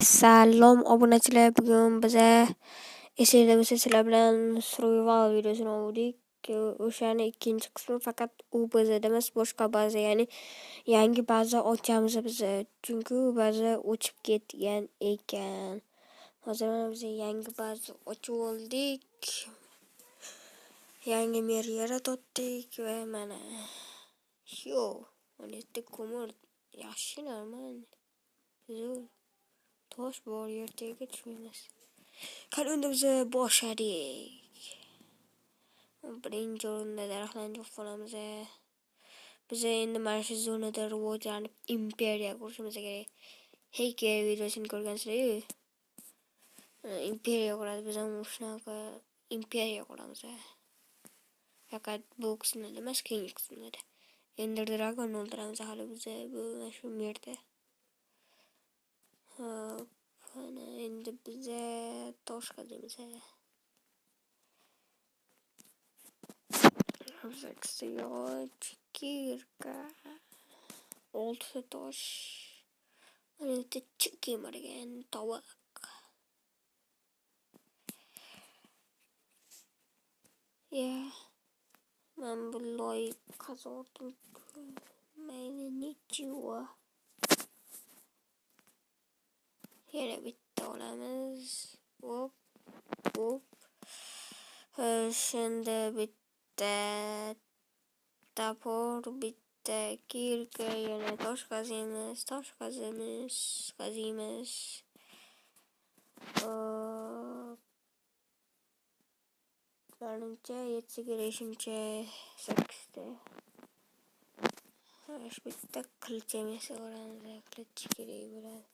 Salom obunachilar, bugun biza esingizda bo'lsa sizlar bilan survival videosini oldik. O'shani ikkinchi qismi, faqat u bazada emas, boshqa baza, ya'ni yangi baza ochamiz biz. Chunki u baza o'chib ketgan ekan. Hozir mana biz yangi baza ochib oldik. Yangi mer yaratdik va mana shu 17 ko'mir yaxshi, normal. Zo'r. Tosh bor, yer tagiga tushmaymiz. Qani unda biz boshladik. Birinchi o'rinda daraxtlarni yo'q qilamiz. Biz endi mana shu zonada rivojlanib imperiya qurishimiz kerak. Heyke videosini ko'rgansizlar-ku. Imperiya quradi, biz ham shunaqa imperiya quramiz. Faqat bu qismida emas, keyingi qismida. Ender Dragon o'ldiramiz hali biz bu mana shu yerda. Hop, ana endi biza tosh qaziymiz. Sakkizta kirka, oltita tosh, mana bitta chicken bor ekan, tovuq. Ya, men bu loy qazordim. Mayli, nechего. Yana bitta olamiz. Hop, hop. Shunda bitta topor, bitta kirka, yana tosh qaziymiz, tosh qaziymiz, qaziymiz. Manimcha yetsa kerak shuncha 8ta. Xo'sh, bitta qilich ham yasab olamiz, qilich kerak bo'ladi.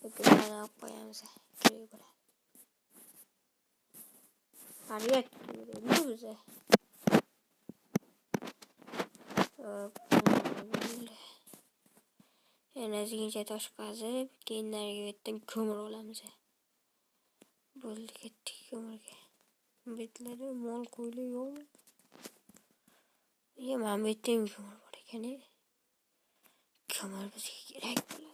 Yoki olib qo'yamiz, kerak bo'ladi. Hariyat kerak biza. Yana ozgincha tosh qazib, keyin narigi yerdan ko'mir olamiz. Bo'ldi, ketdik ko'mirga. Bu yerlarda mol qo'ylar yo'qmi? Ya, mana bu yerda ham ko'mir bor ekan. Ko'mir bizga kerak bo'ladi.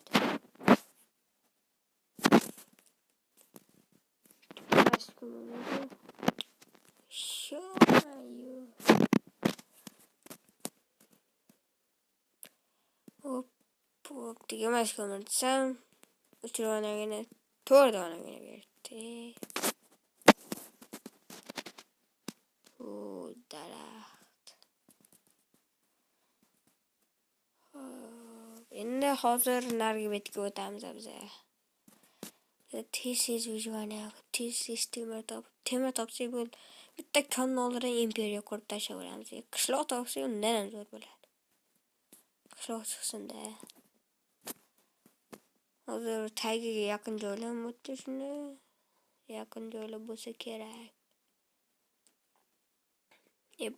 Hop, hop, tugamas ko'mir desam, 3 donagina, 4 donagina berdi. U daraxt. Hop, endi hozir narigi betga o'tamiz biz. Tez-tez выживание qilib, tez-tez temir topib, temir topsak bo'ldi. Bitta konni oldidan imperiya qurib tashlayveramiz. Qishloq topsak undan ham zo'r bo'ladi. Qishloq chiqsin-da. Hozir tagiga yaqin joylar o'tdi shunda. Yaqin joylar bo'lsa kerak.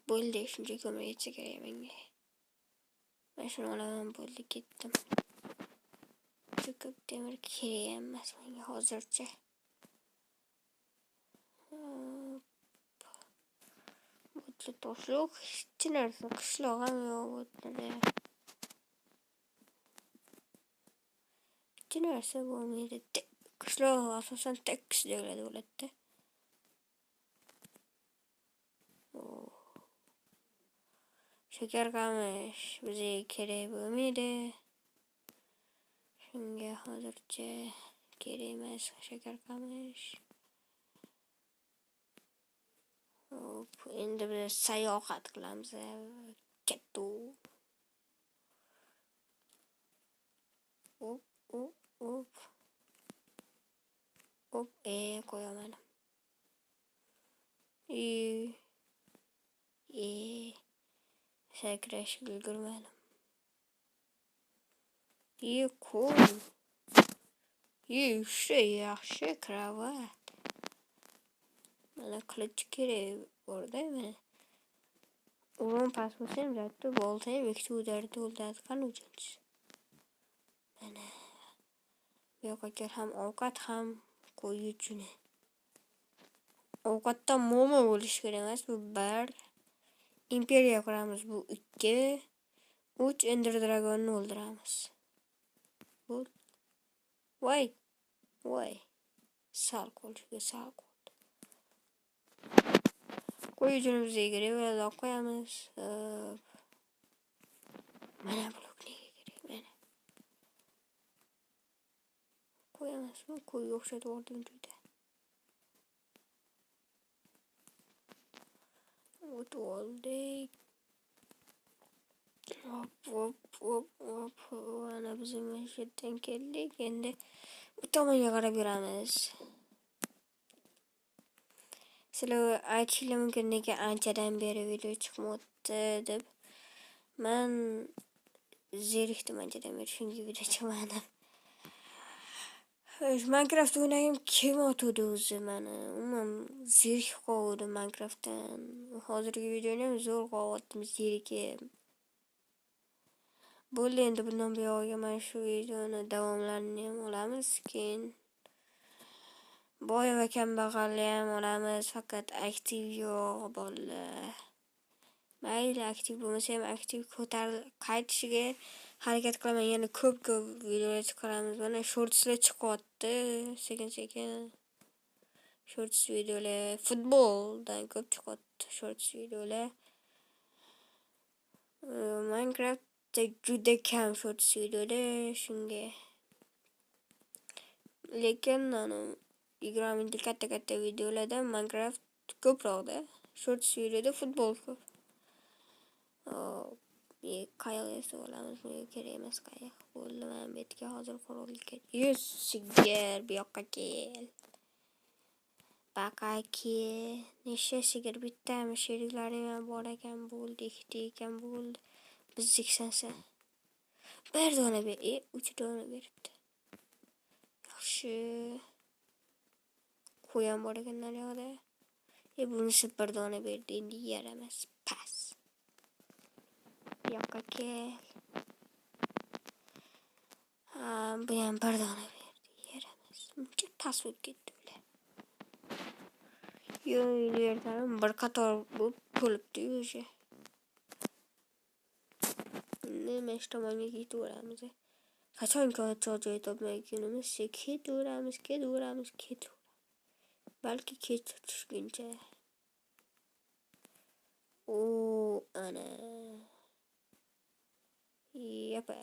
Bo'ldi, shuncha ko'mir yetsa kerak menga. Men shuni olaman, bo'ldi, ketdim. Juda ko'p temir kerak emas menga hozircha. Bu toshliq, hech narsa, qishloq ham yo'q bu yerda. Hech narsa bo'lmaydi. Qishloq asosan tekis joylarda bo'ladi-da. Shakar qamish bizga kerak bo'lmaydi. Shunga hozircha kerak emas shakar qamish. Hop, endi biz sayohat qilamiz. Ketdik. Hop, hop, hop. Hop, qo'yamadim. Sakrashga ulgurmadim. Qo'y. O'sha yaxshi kravat. Mana qilich kerak borda, mana. Urum past bo'lsa ham, zatda bolta ham ikkita udarda o'ldiradi. Qani uchinchisi? Mana. Bu yoqqa kel, ham ovqat, ham qo'y uchun. Ovqatdan muammo bo'lishi kerak emas, bu 1. Imperiya quramiz, bu 2. 3 Ender Dragonni o'ldiramiz. Voy. Voy. Sal qo'lga sal qoldi. Qo'y uchun bizga gravelni olib qo'yamiz. Mana blok nega kerak mana. Qo'yamizmi? Qo'yga o'xshatib yubordim juda. O'tib oldik. Hop, hop, hop, hop. Mana biz mana shu yerdan keldik. Endi bu tomonga qarab yuramiz. Sizlar aytishinglar mumkin nega anchadan beri video chiqmayapti deb. Men zerikdim anchadan beri, shunga video chiqmadim. Minecraft o'ynagim kelmayotgandi o'zi mani. Umuman zerikib qoldim Minecraftdan. Hozirgi videoni ham zo'r qolyaptim zerikib. Bo'ldi, endi bundan buyog'iga mana shu videoni davomlarini ham olamiz. Keyin boy va kambag'alni ham olamiz, faqat aktiv yo'q bolalar. Mayli, aktiv bo'lmasa ham aktiv ko'tarilib qaytishiga harakat qilaman. Yana ko'p-ko'p videolar chiqaramiz. Mana shortslar chiqyapti sekin-sekin. Shorts videolar futboldan ko'p chiqyapti shorts videolar. Minecraftda juda kam shorts videolar shunga. Lekin 20 minutlik katta-katta videolarda Minecraft ko'proqda. Shorts videoda futbol ko'p. Hop, qayiq esa olamiz, bunga kerak emas qayiq. Bo'ldi, mana bu yerga hozir qurolga. 100 sigir bu yoqqa kel. Baqa kel. Necha sigir bittami sheriklaring ham bor ekan, bo'ldi, ikkita ekan, bo'ldi. Bizniksan sen. Bir dona ber, 3 dona beribdi. Yaxshi. Qo'y ham bor ekan naryoqda. Bunisi bir dona berdi, endi yaramas. Pas. Bu yoqqa kel. Ha, bu ham bir dona berdi, yaramas. Muncha past bo'lib ketdi ular. Yo'q, bir qator bo'lib to'libdi o'sha. Endi mana shu tomonga ketaveramiz. Qachon joy topmagunimizcha ketaveramiz, ketaveramiz, ketaveramiz. Balki kech tushguncha. O, ana. Yapa.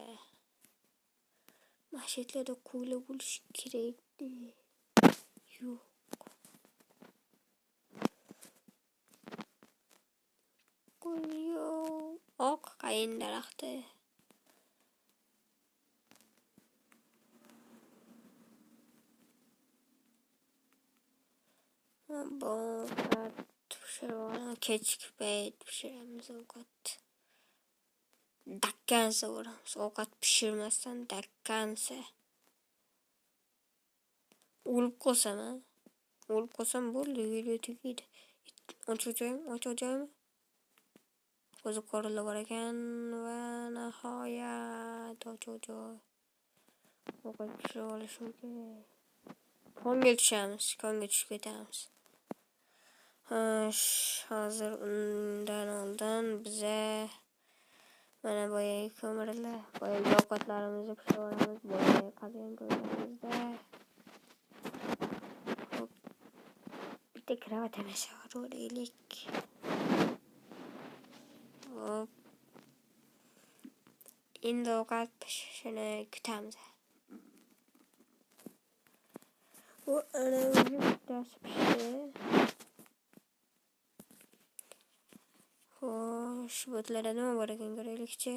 Mana shu yerlarda qo'ylar bo'lishi kerak-da. Yo'q. Qo'y yo'q. Oq qayin daraxti. Ovqat pishirib olaman. Kechki payt pishiramiz ovqat. Dakkansa uramiz. Ovqat pishirmasdan dakkansa. O'lib qolsam, o'lib qolsam bo'ldi, video tugaydi. Ochiq joymi? Ochiq joymi? Ko'zi qorilib bor ekan va nihoyat ochiq joy. Ovqat pishirib olishim kerak. Konga tushamiz, konga tushib ketamiz. Hozir undan oldin biza mana boyagi ko'mirlar, boyagi ovqatlarimizni pishirib olamiz, boyagi qazgan ko'mirarimizda. Hop. Bitta kravat ham yasab. Hop. Endi ovqat pishishini kutamiz. Bu ana bittasi pishdi. Xo'sh, bu yerlarda nima bor ekan ko'raylikchi.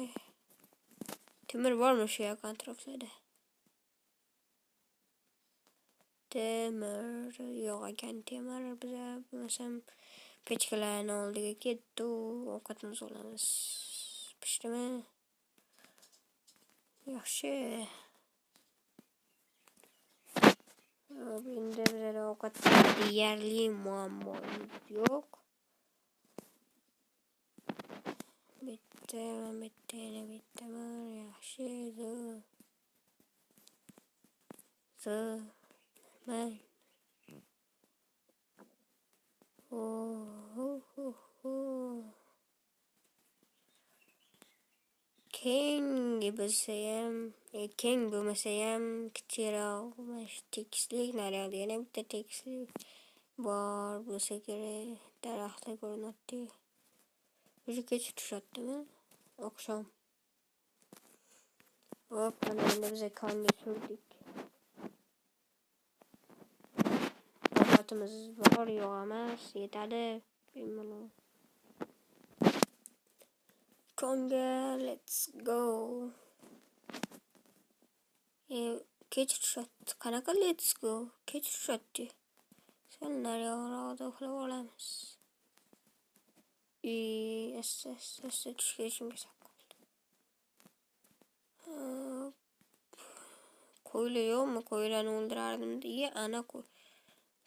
Temir bormi shu yaqin atroflarda? Temir yo'q ekan, temir biza bo'lmasam pechkalarni oldiga ketdi, ovqatimizni olamiz. Pishdimi? Yaxshi. Hop, endi bizada ovqatda deyarli muammo yo'q. Bitta, bitta, yana bitta bor. Yaxshi, zo'r. Zo'r. Normal. Oh, oh, oh, oh. Keng bo'lsa ham, keng bo'lmasa ham kichikroq mana shu tekislik, naryoqda yana bitta tekislik bor bo'lsa kerak. Daraxtlar ko'rinyapti. Уже kech tushyaptimi? Oqshom. Hop, mana endi biz konga surdik. Ovqatimiz bor, yo'q emas, yetadi. Bemalol. Konga, let's go. Kech tushyapti. Qanaqa let's go? Kech tushyapti. Sal naryoqroqda uxlab olamiz. Asta asta tushib ketishimga sal qoldi. Qo'ylar yo'qmi? Qo'ylarni o'ldirardim deya, ana qo'y.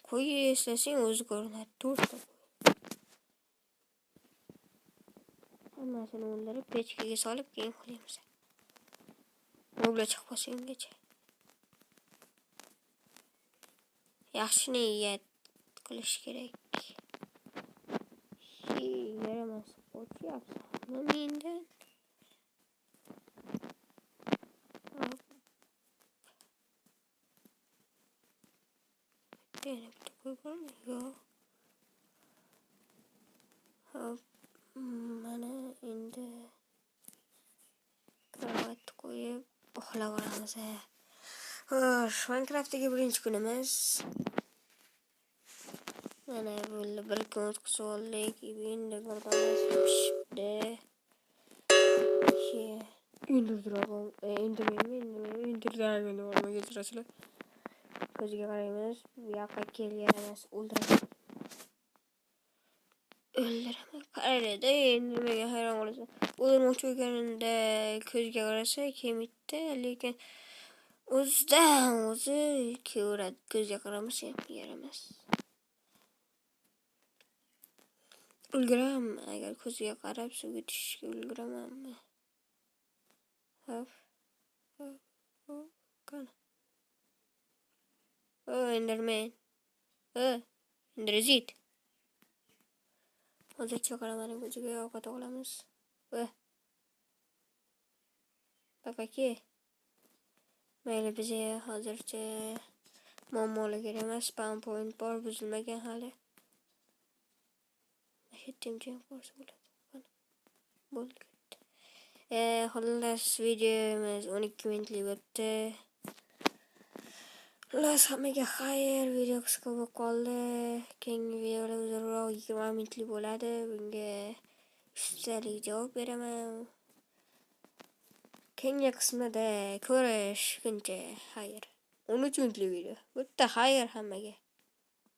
Qo'y eslasang o'zi ko'rinadi. 4ta qo'y. Hammasini o'ldirib, pechkaga solib keyin uxlaymiz. Mobla chiqib qolsa ungacha. Yaxshi niyat qilish kerak. Yaramas, qochyapsanmi mendan? Bitta yana bitta qo'y bormi? Yo'q. Hop, mana endi kravat qo'yib uxlab olamiz. Xo'sh, Minecraftdagi birinchi kunimiz. Mana bo'ldi, bir kun o'tkazib oldik. Endi birdaniz pishibdi. Ender Dragon, Ender Dragon bormi kechirasizlar. Ko'ziga qaraymiz. Bu yoqqa kelgan emas, o'ldiraman. O'ldiraman. Qaraydi, endi nimaga hayron qolasan. O'ldirmoqchi bo'lganimda ko'ziga qarasa kelmaydi, lekin o'zidan o'zi kelaveradi. Ko'ziga qaramasa ham yaramas. Ulguramanmi? Agar ko'ziga qarab suvga tushishga ulguramanmi? Hop, hop, hop, qani. O, Enderman. O, Enderzit. Hozircha qaramadim ko'ziga, ovqat olamiz. O. Pakaki. Mayli, bizga hozircha muammolar kerak emas. Spawn point bor, buzilmagan hali. Jim ko'rsa bo'ladi. Bo'ldi. Xullas, videomiz 12 minutlik bo'libdi. Xullas, hammaga xayr. Video qisqa bo'lib qoldi. Keyingi videolar uzunroq 20 minutlik bo'ladi. Bunga ustalik javob beraman. Keyingi qismida ko'rishguncha xayr. 13 minutlik video. Bitta xayr hammaga.